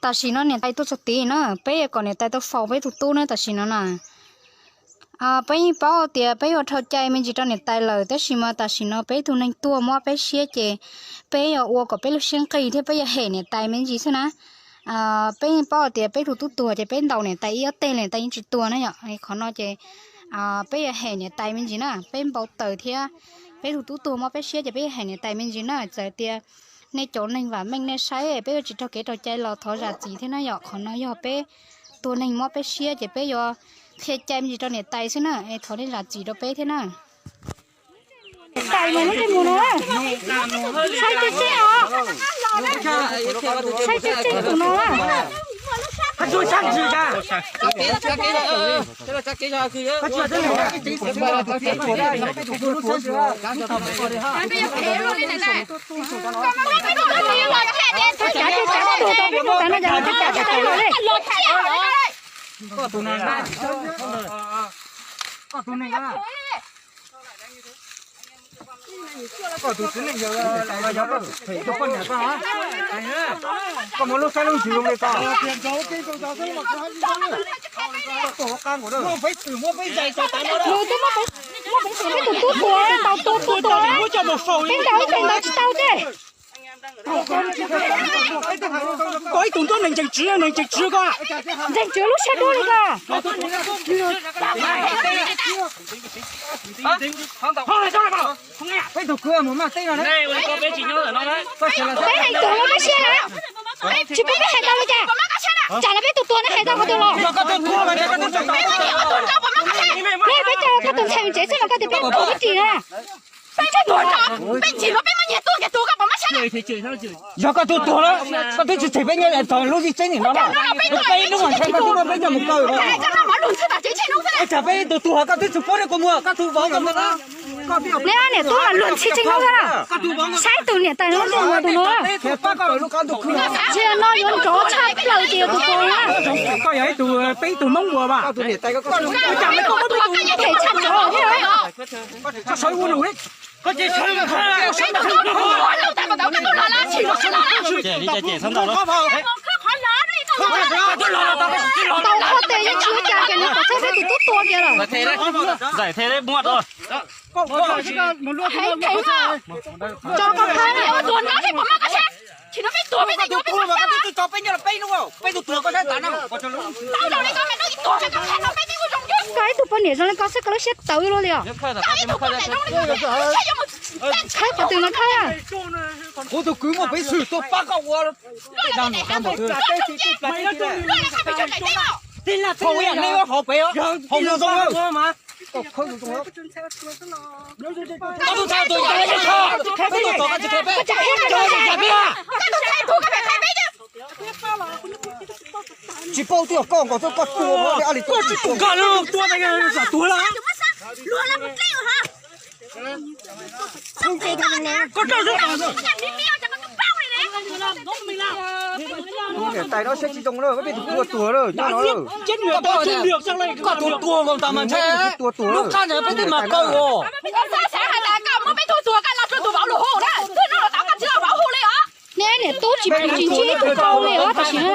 Tam sim no niam tais tuaj txog tid na, peb yuav kom niam tais tau faus peb tus tub na tam sim no na. Peb yeej paub tias peb yuav dhau cai me ntsis rau niam tais lawm, tab sis mas tam sim no peb tug neeg tuaj mob peb siab ces peb yuav ua kom peb lub siab nqig thiab peb yuav hem niam tais me ntsis xwb na. Peb yeej paub tias peb tug tub tuag ces peb ntaus niam tais ib ob teg niam tais yeej tsis tuag na yom. Qhov no ces peb yuav hem niam tais me ntsis na, peb npau taws thiab peb tug tub tuag mob peb siab ces peb yuav hem niam tais me ntsis na. Txawm tias nej cov neeg vam meej nej saib peb yuav tsis raug kev raug cai los thov zam txim thiab na yom. Qhov no yog peb tus neeg mob peb siab ces peb yuav qhia cai me ntsis rau niam tais xwb na, thov nej zam txim rau peb thiab na. Tais mas lub ntsej muag no, saib tseb tseb os, saib tseb tseb tus no. Koj tus txiv neej yawg los yog koj them koj poj niam koj, koj muaj lub saib lub ntsws zoo li koj. Muaj peev xwm peb tus tub tuag, tau tub tuag, peb ntaus ib teg ntaus tsis tau tej. Koj ib tug ntuj neeg ntseeg tswv, neeg ntseeg tswv koj. Ntseeg tswv lub siab dub li koj. Peb tug kwv mus maj teb no. Peb hais tuag los peb siab na. Tsis pub peb hais tau li cas? Tsam los peb tus tuag ne hais tau qhov twg los? Peb, peb coj koj tus ntxhais mus tsev xwb mas koj tias peb tuag peb ris na. Yog koj tug tuag lawm, koj twb tsis them peb nyob txog lub zim tseeb nim no na. Peb hnub mas ntshai koj twb muab peb coj mus kaw. Tsam peb tug tuag koj twb tsis pub rau kuv mus, koj tug vauv koj ntag na. Neb ob niam tub mas luag ntxhi tseeb hnub xwb na. Saib tus niam tais no, tus no, tsis yog no yuav nrov tshaj plaws tias tus tuag na. Koj yog ib tug, peb ib tug Hmoob ua mas. Koj sawv ua nus li. Tau qhov tes yeej tsis ua cas kiag li, kom txhob saib tus tub tuag kiag lawm. Zais thiab muaj. Tso koj qhab. Koj ib tug poj niam zoo li koj xwb koj lub siab tawv luaj li os. Qhab qhov twg no qhab. Kuv tus kwv muaj peev xwm tuaj pab koj ua. Hauv zoo zoo. Tsis paub twb yog koj nkaus xwb, koj tua li ab li tuaj tsis tua. Koj tua, tua tua lawm. Koj tau xwb. Niam tais no siab tsis zoo lawm, peb tus tua tuag lawm nyob no lawm. Koj tus tuag nkaus tas mas ntshe lub qab ntawd peb twb mas kaw os. Neb niam tub tsis pub tsis ntsib tus tau li os tam sim no.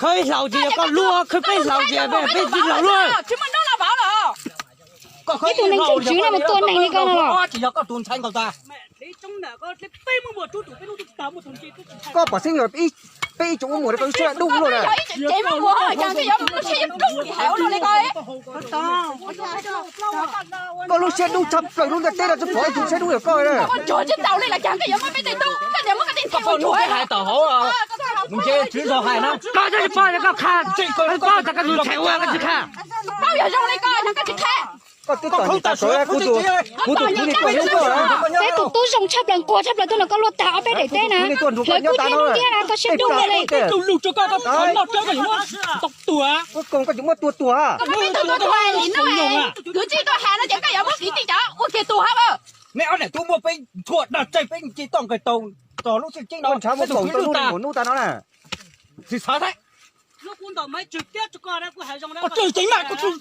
Khawb ib hlaus ces yog koj luag, khawb peb hlaus ces peb tsis hlaus luag. Ib tug neeg ntseeg tswv no mus tua neeg li koj no los. Tsis yog koj tus ntxhais nkaus tas. Koj pom xeeb yog peb ib tsoom ua muam rau koj lub siab dub luaj na. Koj lub siab dub tshaj plaws lub ntiaj teb no tsis pom ib tug siab dub yog koj na. Koj tsis pom koj qha, koj tsis pom koj tus ntxhais ua koj tsis qha. Koj twb tau niam tais sawv kuv tus, kuv tus kwv niag tuaj hlub koj. Peb tus tub zoo tshaj plaws nquag tshaj plaws tuaj nrog koj luaj tag ob peb daim teb na. Hlawv kuv thiab lub ntiab na koj siab dub li. Kwv tij tuaj has no ces koj yuav muab kwv tij cov ua kiag tuag hab. Neb ob niam tub muaj peb tshuaj dag tseg peb nce toj nqes taug txog lub txij ceeb no. Ntshav muaj kaum tau lub mus nub tag no na. Tsis xav thiab. Koj tsis ceev mas koj tsis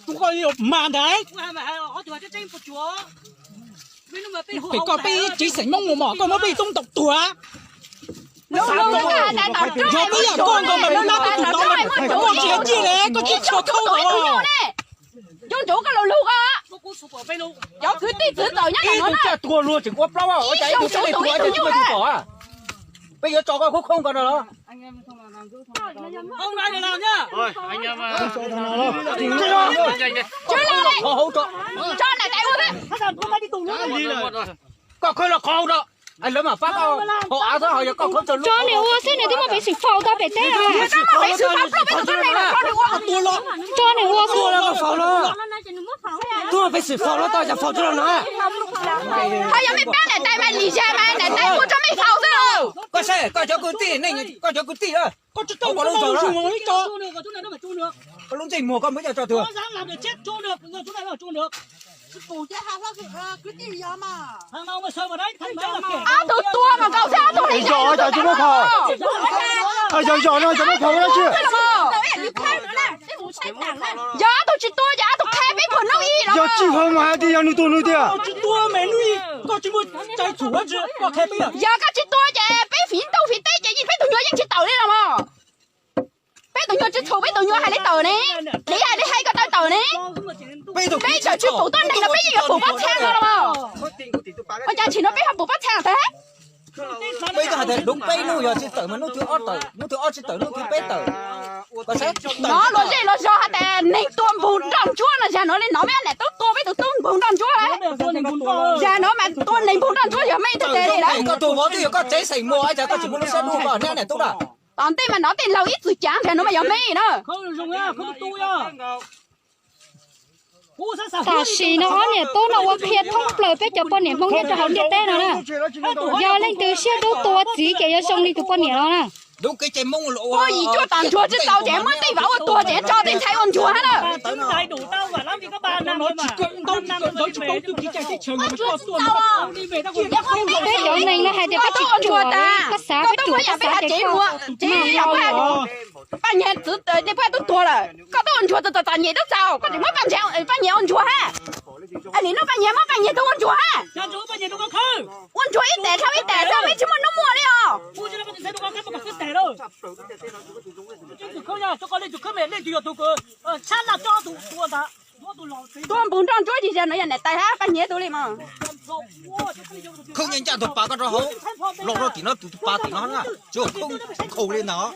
mas ntag. Pem koj peb tsev xeem Hmoob mus mos koj muab peb tub ntaus tuag. Yog koj yam koj nkaus mas lub nab koj tus tod, koj tsis hais ciaj li, koj tsis tshua khaub nkaus. Cov ntsuav koj lug lug koj, cov kwv tij txwv txawm nyob ntawm no na. Ib tug tuag luag tseem ua plaub, ua cas ib tug peb tug tsis muaj tus pom? Peb yuav tso koj khaub khaub nkaus no los. Qhov hauv tso. Koj khawb los qhov hauv tso. Lawv mam pab koj haus av xwb, ho yog koj khawb tso lub. Tso nws ua xwb, nws twb muaj peev xwm faus tau pem teb. Tso nws ua xwb. Twb muaj peev xwm faus los tau, cas faus tsis los no? Ho yog mej pab niam tais mas lim zag mas niam tais ua rau mej faus xwb los. Koj saib koj cov kwv tij, koj cov kwv tij, koj tsis tau, koj lub ntxaug, koj lub ntsej muag koj muab coj tso twg? Ob tug tuag mas nkaus xwb, ob tug hais zog cas tsis muab khaus. Yog zog no cas muab khaus dab tsi? Yog ob tug tsis tuag ces ob tug qheb peb phom noob ib los. Yog tsis khaus mas hais tias yog nws tuag nws tiag. Yog koj tsis tuag ces peb fiv ntuj fiv teb ces peb tus nyuag yeej tsis tawm li los mas. Peb tus nyuag tsis txhaum, peb tus nyuag hais li tawm ne, kev hais li hais ko taw tawm ne. Peb txawm tsis pum tuab neeg los peb yeej yuav pum pob txha no los mas. Ua cas tsim no peb ho pum pob txha tag? Peb twb hais tias lub peb hnub yog tsis tawm mas hnub twg ob tawm, hnub twg ob tsis tawm hnub twg peb tawm. Hnov luag zej luag zos hais tias neeg tua npug nroj ntsuab no, zag nuav li no mej niam tub tua peb tus tub npug nroj ntsuab lawm. Zag nuav mas tua neeg npug nroj ntsuab yog mej tug tes li lawm. Koj tus vauv twb yog koj tsev xeem muag, cas koj tsis muaj lub siab dua koj niam tub na? Tom ntej mas nov tej laug ib txwm cav, zag nuav mas yog mej na. Tam sim no ob niam tub no ua qhia thoob plaws peb cov poj niam Hmoob nyob rau hauv ntiaj teb no na. Yog leej twg siab dub tua txiv ces yuav zoo li tus poj niam no na. Pog yim cuaj tom ntsuag tsis tau ces muab tej vam ua tuag ces tso tej ntxhais ua ntsuag hab na. Peb cov neeg no hais tias peb tsis ruam, koj xav peb ruam, koj xav ces koj mam laus. Paj Nyiag txwv, nej pab tub tuag lawm, koj tub ua ntsuag txog txom nyem tub txaus, koj tseem muab Paj Nyiag ua ntsuag hab. Nim no Paj Nyiag muab Paj Nyiag tug ua ntsuag hab. Ua ntsuag ib tes dhau ib tes xwb, peb tsis muaj hnub muaj li os. Tua npug nroj ntsuab tsis yog no yog niam tais hab Paj Nyiag tug li mas. Khawb nyiaj ncaj tug pas koj rau hauv, los rau tim no tus pas tim no na, tsis khawb li ntawd.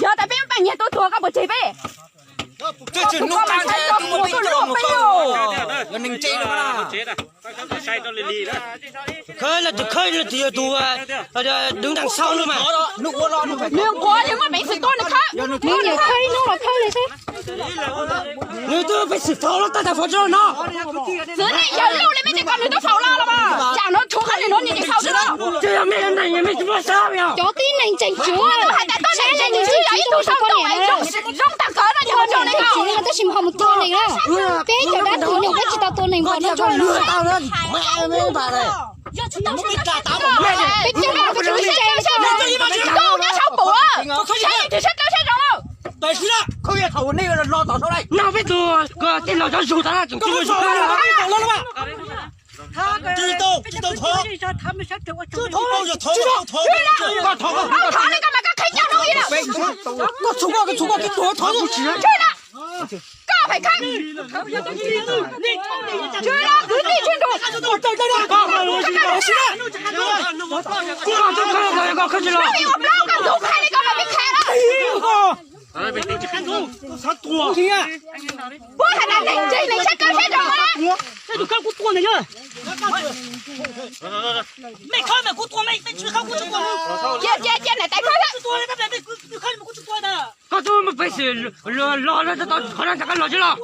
Yog tas peb muab Paj Nyiag tub tuag koj puas tseg peb? Twb tsis hnub qab ntshai tus muaj peb coj mus kaw, yog neeg ntse no na. Khawb los tus khawb los tus yog tus đứng đằng sau no mas. Nws nquag, nws muaj peev xwm tua nws khawb. Nws niam khawb ib hnub los khawb li xwb. Nws twb peev xwm faus los tab tas faus tsis los no. Txwv nej yawg luj li mej tsis kom nws tub faus los los mas. Tsam no tshuav qhov nws nuav nws tsis faus tsis los. Tsis yog mej neeg mej tsis muaj sab yog. Cov tib neeg tseem tshuav. Tub hais tas tub neeg tseem tshuav yog ib tug sau tau zoo tag kawg no yog zoo li no. Tab sis ho mus tua neeg na. Peb cov dab tug nyuag peb tsis tau tua neeg npaum no tsuag li. Peb coob peb tsis tau sab, koj nyob sab pum, sab yeej tsis sab dawb sab zoo lauj. No peb tug tej laus cov zug tas tseem tsis mus zug. Thov li koj mas koj qhib ncauj hnub ib lawm. Koj txhum koj, koj txhum koj, koj tuag thov. Koj phem khawb. Tsis los kwv tij tsis nrug. Hnub ib ua plaub koj ntxub qhia li koj mas peb qhia lawm. Puab has tas neeg ntse neeg saib kawg saib zoo na. Cia cia cia niam tais khawb. Koj twb muaj peev xwm los los tau qhov no tas koj los tsis los.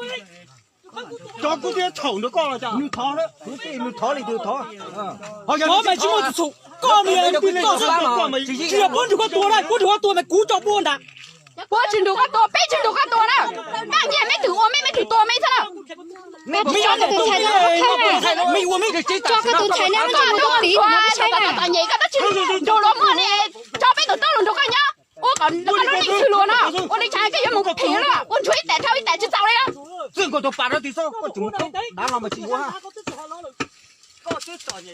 Cov kuv twb thaum nrog koj los cas? Nws thov, nws thov li tus thov. Ho yog nws tsis muaj tus txhum, koj mas yog tus txhum, koj mas tsis yog puab nrug koj tua na, puab nrug koj tua mas kuv tso puab ntag. Puab tsis nrug koj tua, peb tsis nrug koj tua na. Paj Nyiag meb twb ua meb, meb twb tua meb xwb na. Meb ua meb tsis tso koj tus thais na, koj tus tiv no saib na. Txom nyem koj twb tsis nrug luag muag li, tso peb tus tub los nrug koj nyob. Ua kom koj lub neej xwm luag no, ua li cas koj yuav mus phem luaj, ua ntsuag ib tes dhau ib tes tsis txaus li na. Txij nkaus tus pas no tsis txhob koj tsis mus dav no mas tsis ua. Koj tua li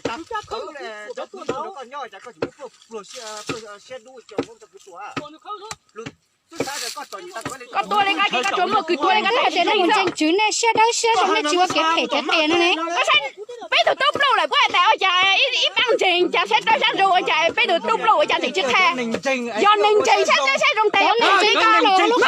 koj ces koj tsuas muaj kwv tua li koj, tab sis nej mus ntseeg tswv nej siab dawb siab zoo nej tsis ua kev phem kev qias no ne. Peb tug tub pluj lawm puab tas ua cas ib pab ntseeg cas siab dawb siab zoo ua cas peb tug tub pluj ua cas tseem tsis qhia. Yog neeg ntseeg siab dawb siab zoo tes neeg ntseeg koj lawm lub